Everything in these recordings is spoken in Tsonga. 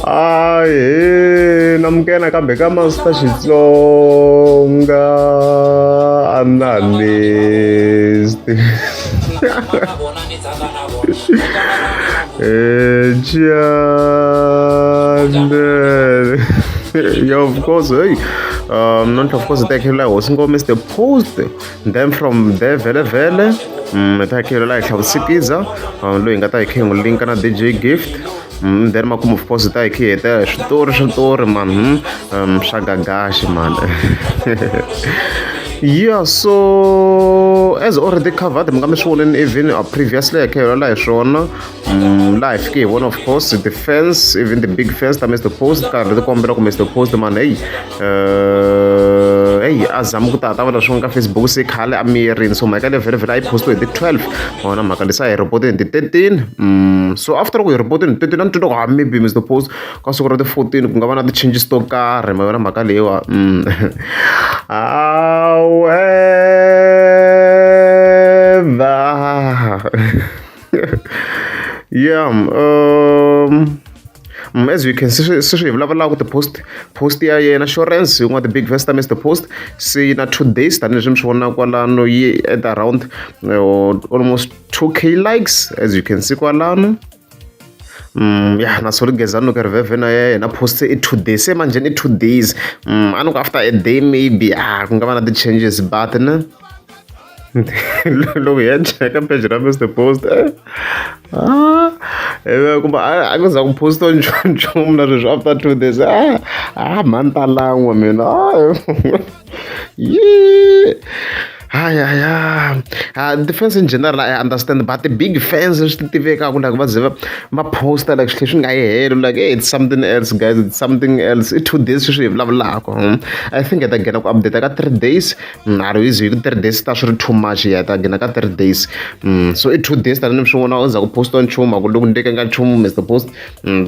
Ahee namukela kambe ka Master Xitsonga Analyst yeah, of course hey not of course ta khela hosi ngo Mr Post then from there vele vele ta khela la hi hlavusikiza loyi hi nga ta hi khe hi n'wi linka na DJ Gift then makumu of course ta hi khe hi heta switori switori man swa gagaxi man. Yeah, so as already covered mi nga mi swi vonini even previously hi khe hi la hi swona laha hi fike hi vona of course the fans, even the big fans ta Mr Post karhi ti kombela ku Mr Post man hey hey a zama ku ta ta vona swin'wana ka Facebook se khale a miyerini so mhaka leyi vhele vhele a yi postiwe hi ti 12 wona mhaka leswi a hi report hi ti 13 so after ku hi report hi ti 13 a ni twa ku ha maybe Mr Post ka siku ra ti 14 ku nga va na ti-changes to karhi ma yona mhaka leyiwa however yeah as you can see se swi hi vulavulaka ti-post post ya yena assurance yin'wana the big vesta Mr Post se yi na 2 days tanihileswi mi swi vonaka kwalano yi at around almost 2K likes as you can see kwalano. Ya na Solly Gezani loko riveve na yena post i 2 days se manjheni i 2 days a ni ku after a day maybe ah ku nga va na ti-changes but ne loko hi ya cheka page ra Mr Post ah kumbe a ku za ku postiwa nchumu na sweswi after 2 days ah ah mhani ta lan'wa mina yi Hayi the fans in general I understand, but the big fans leswi ti tivekaka like va ze va posta like swi swi nga yi helo like, hey, it's something else guys, it's something else. I 2 days sweswi hi vulavulaka. I think hi ta nghena ku update ka 3 days. A ri hi ku 3 days ta swi ri too much, ya ta nghena ka 3 days. So i 2 days tanihi swi vona endzhaku postiwa nchumu a ku loko ndzi nga nchumu Mr Post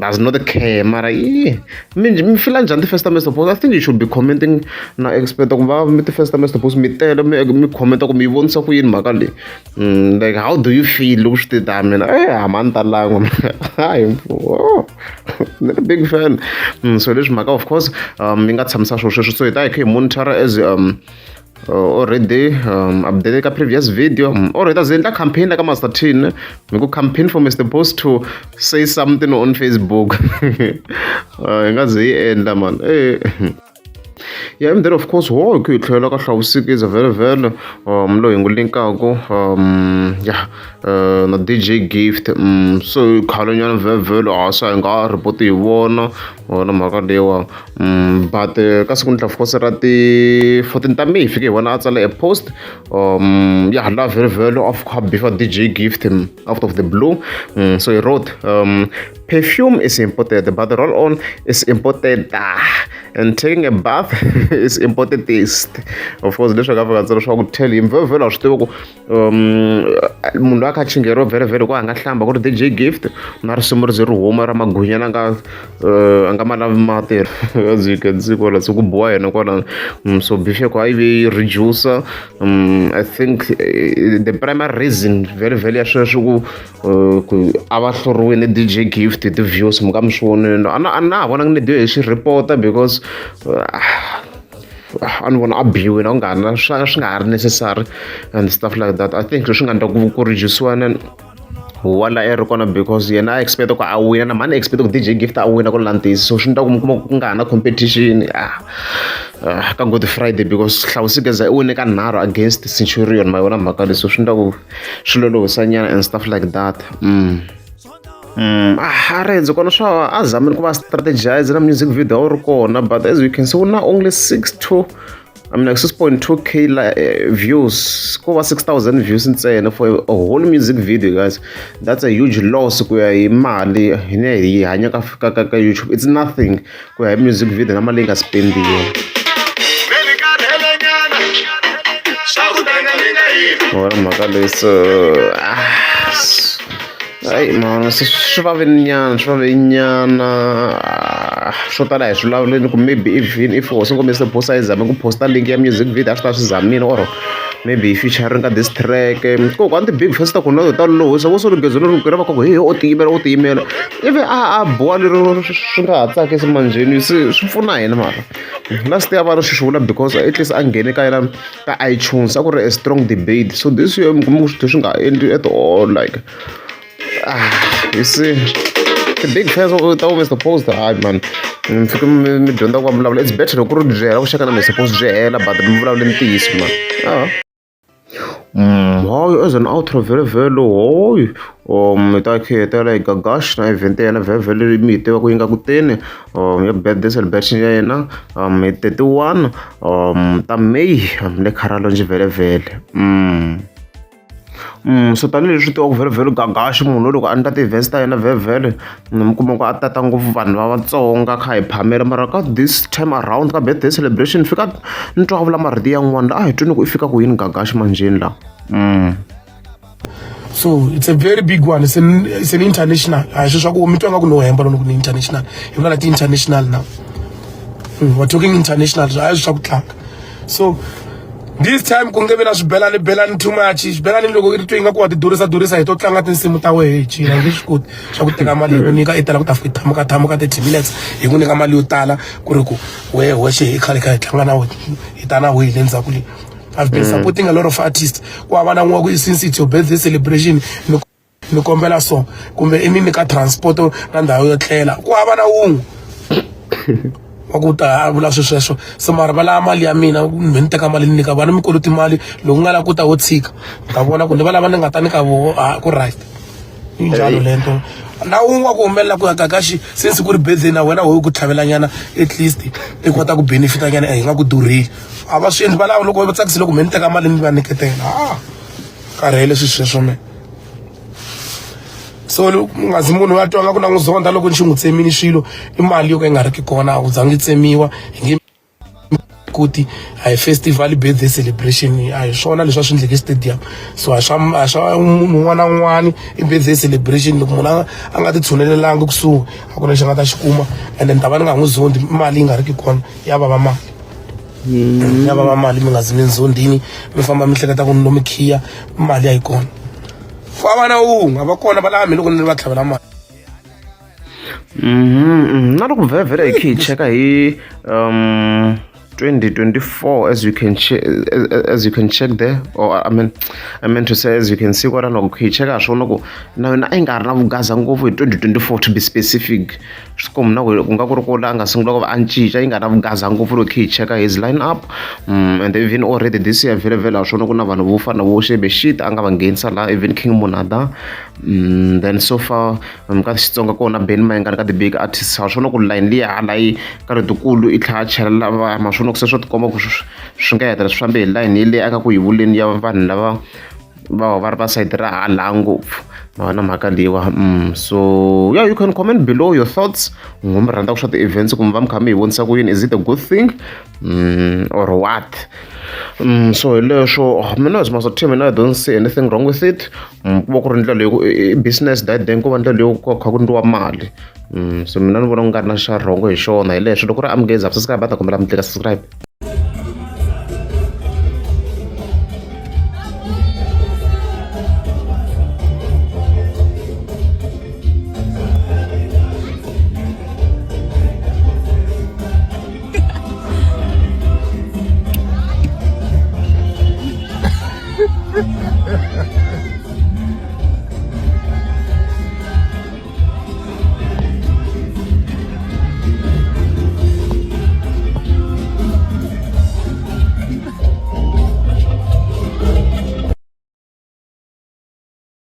does not care mara yi mi fila njhani ti-fans ta Mr Post? I think you should be commenting na expect ku va mi ti-fans ta Mr Post mi tele mi commenta ku mi yi vonisa ku yini mhaka leyi. Like how do you feel loko swi te ta mina hama ni ta lan'wa hayi ni ri big fan. So leswi mhaka of course mi nga tshamisa swilo sweswo so hi ta hi kha hi monitor as already updated ka previous video or hi ta ze endla campaign la ka Master T hi ku campaign for Mr Post to say something on Facebook. Hi nga ze yi endla man eh. Yeah, and then of course ho hi ku hi tlhela ka hlawusikiza vhele vhele loyi hi n'wi linkaku yeah na DJ Gift so khale nyana vhele vhele a se hi nga report hi vona wona mhaka leyiwa but ka siku of course ra ti 14 ta May hi fike hi vona a tsala a post yeah la vhele vhele of before DJ Gift out of the blue. So he wrote, "Perfume is imported, but roll on is imported ah, and taking a bath is imported taste." Of course leswi nga fika tsala swa ku tell him vhele vhele a swi tiva ku munhu loyi a kha a chingheriwa vhele vhele ku a nga hlamba ku ri DJ Gift na risimu ri ze ri huma ra magwinya a nga a nga ma lavi mati as you can see kwala so ku biwa yena kwala. So beef ya ku a yi ve yi reducer I think the primary reason vhele vhele ya sweswo ku ku a va hluriwile DJ Gift hi ti-views mi ka mi swi vonile a na ha vonangi ni hi xi report because a ni vona a biwile a ku nga ha na swi nga ha ri necessary and stuff like that. I think leswi nga endla ku reduce-iwa na huwa la i ri kona because yena a expect ku a wina na mhani expect ku DJ Gift a wina ku langutisa so swi endla ku mi kuma ku nga ha na competition ah ka Good Friday because Hlawusigeza i wine ka nharhu against Centurion ma yona mhaka leswi so swi endla ku swi lolohisa nyana and stuff like that. Ah, a ri kona swa a zamile ku va strategize na music video a wu ri kona but as you can see wu na only 6 to I mean like 6.2K views ko va 6000 views ntsena for a whole music video guys. That's a huge loss ku ya hi mali hine hi hanya ka YouTube. It's nothing ku ya hi music video na mali yi nga spendiwa. Wona mhaka leyi so ah, hayi mani se swi vaveni nyana swi vave nyana swo tala hi swi vulavuleni ku maybe even if hosi ngomese post a yi zame ku posta link ya music video a swi ta swi zamile or Maybe featuring ka this track. Ko kwani ti-big fans ta kona ta lohisa vo Solly Gezani ri va ku he o tiyimela o tiyimela ivi a boha lero swi nga ha tsakisi manjheni se swi pfuna yini mara last year va ri swi vula because at least a nghene ka yena ka iTunes a ku ri a strong debate so this year mi kuma ku swi nga endli at all like ah you see the big fans ta vo Mr Post hayi man mi fike mi dyondza ku va vulavula it's better loko ku ri byela ku xaka na Mr Post byi hela but mi vulavule ntiyiso man ah Hayi as an outro vhele vhele hoyi mi ta khe hi hi Gagash na event ya yena vhele vhele mi yi tiva ku yi nga ku teni ya birthday celebration ya yena hi 31 ta May le Kharalonji vhele vhele. So tanihileswi tivaka vhele vhele Gagash munhu loko a endla ti-events ta yena vhele vhele mi kuma ku a tata ngopfu vanhu va Vatsonga kha hi phamela mara ka this time around ka birthday celebration fika ni twa a vula marito yan'wana a hi tweni ku i fika ku yini Gagash manjheni la. So it's a very big one. It's an international. A hi swa ku mi twa nga ku no hemba loko ni international hi vula ti-international now. We're talking international. A hi swa ku tlanga. So this time ku nge vi na swibelani belani too much. Xibelani loko i ri twe ingaku wa ti durisa durisa hi to tlanga tinsimu ta wehe hi cina nge swi koti swa ku teka mali hi ku nyika i tala ku ta fika thamuka thamuka 30 minutes hi ku nyika mali yo tala ku ri ku wehe wexe hi khale kha hi tlanga na wena hi ta na wehe le ndzhaku le. I've been supporting a lot of artists. Ku hava na n'we ku since it's your birthday celebration ni kombela so kumbe i ni nyika transport na ndhawu yo tlela. Ku hava na wun'we wa ku ta a vula swilo sweswo. Se mara va lava mali ya mina me ni teka mali ni nyika vana mi koloti mali loko nga lava ku ta wo tshika ta vona ku ni va lava ni nga ta nyika voho a ku right yi njalo le nto na wun'we wa ku humelela ku ya Gagashi since ku ri birthday na wena hoyi ku tlhavela nyana at least i kota ku benefita nyana hi nga ku durheli a va swi endli va lava loko va tsakisile ku me ni teka mali ni va nyiketela a karhele swilo sweswo me. So nga zi munhu a twa nga ku na n'wi zonda loko ni xi n'wi tsemini swilo i mali yo ka yi nga ri ki kona a ku zangi yi tsemiwa hi nge kuti a hi festival birthday celebration a hi swona leswi a swi endleke stadium. So a swa munhu un'wana na un'wana i birthday celebration loko munhu a nga ti tshunelelangi kusuhi a ku na lexi a nga ta xi kuma and ni ta va ni nga n'wi zondi mali yi nga ri ki kona ya vava mali ya vava mali mi nga zi mi nzondini mi famba mi hleketa ku ni lo mi khiya mali a yi kona ku hava na wun'we a va kona va lava mi loko ni va tlhavela mali. Na loko vhele hi khe hi cheka hi 2024 as you can check as you can check there or I meant to say as you can see kwala loko hi cheka swona ku na yona a yi nga ri na vugaza ngopfu hi 2024 to be specific swi komba na ku nga ku ri ku la a nga sungula ku va a cinca yi nga na vugaza ngopfu loko hi cheka his line up and even already this year vhele vhele ha swona ku na vanhu vo fana vo Shebe Shit a nga va nghenisa laha even King Monada then so far ka Xitsonga kona Benny Mayengani ka the big artists ha swona ku line liya hala yi ka letikulu i tlhela a chela lava ma swona ku se swa tikomba ku swi nga hetelela swi fambe hi line leyi a ka ku yi vuleni ya vanhu lava va va ri va sayiti ra hala ngopfu ma vona mhaka leyiwa so yeah, you can comment below your thoughts n'wi mi rhandzaka swa ti-events kumbe va mi kha mi hi vonisa ku yini. Is it a good thing or what? So hi leswo mina as Master Team mina I don't see anything wrong with it. Ku va ku ri ndlela yo i business that then ku va ndlela yo ku kha ku endliwa mali so mina ni vona ku nga ri na xa wrong hi xona hi leswo loko ri amukeza subscribe va ta kombela mi tlika subscribe.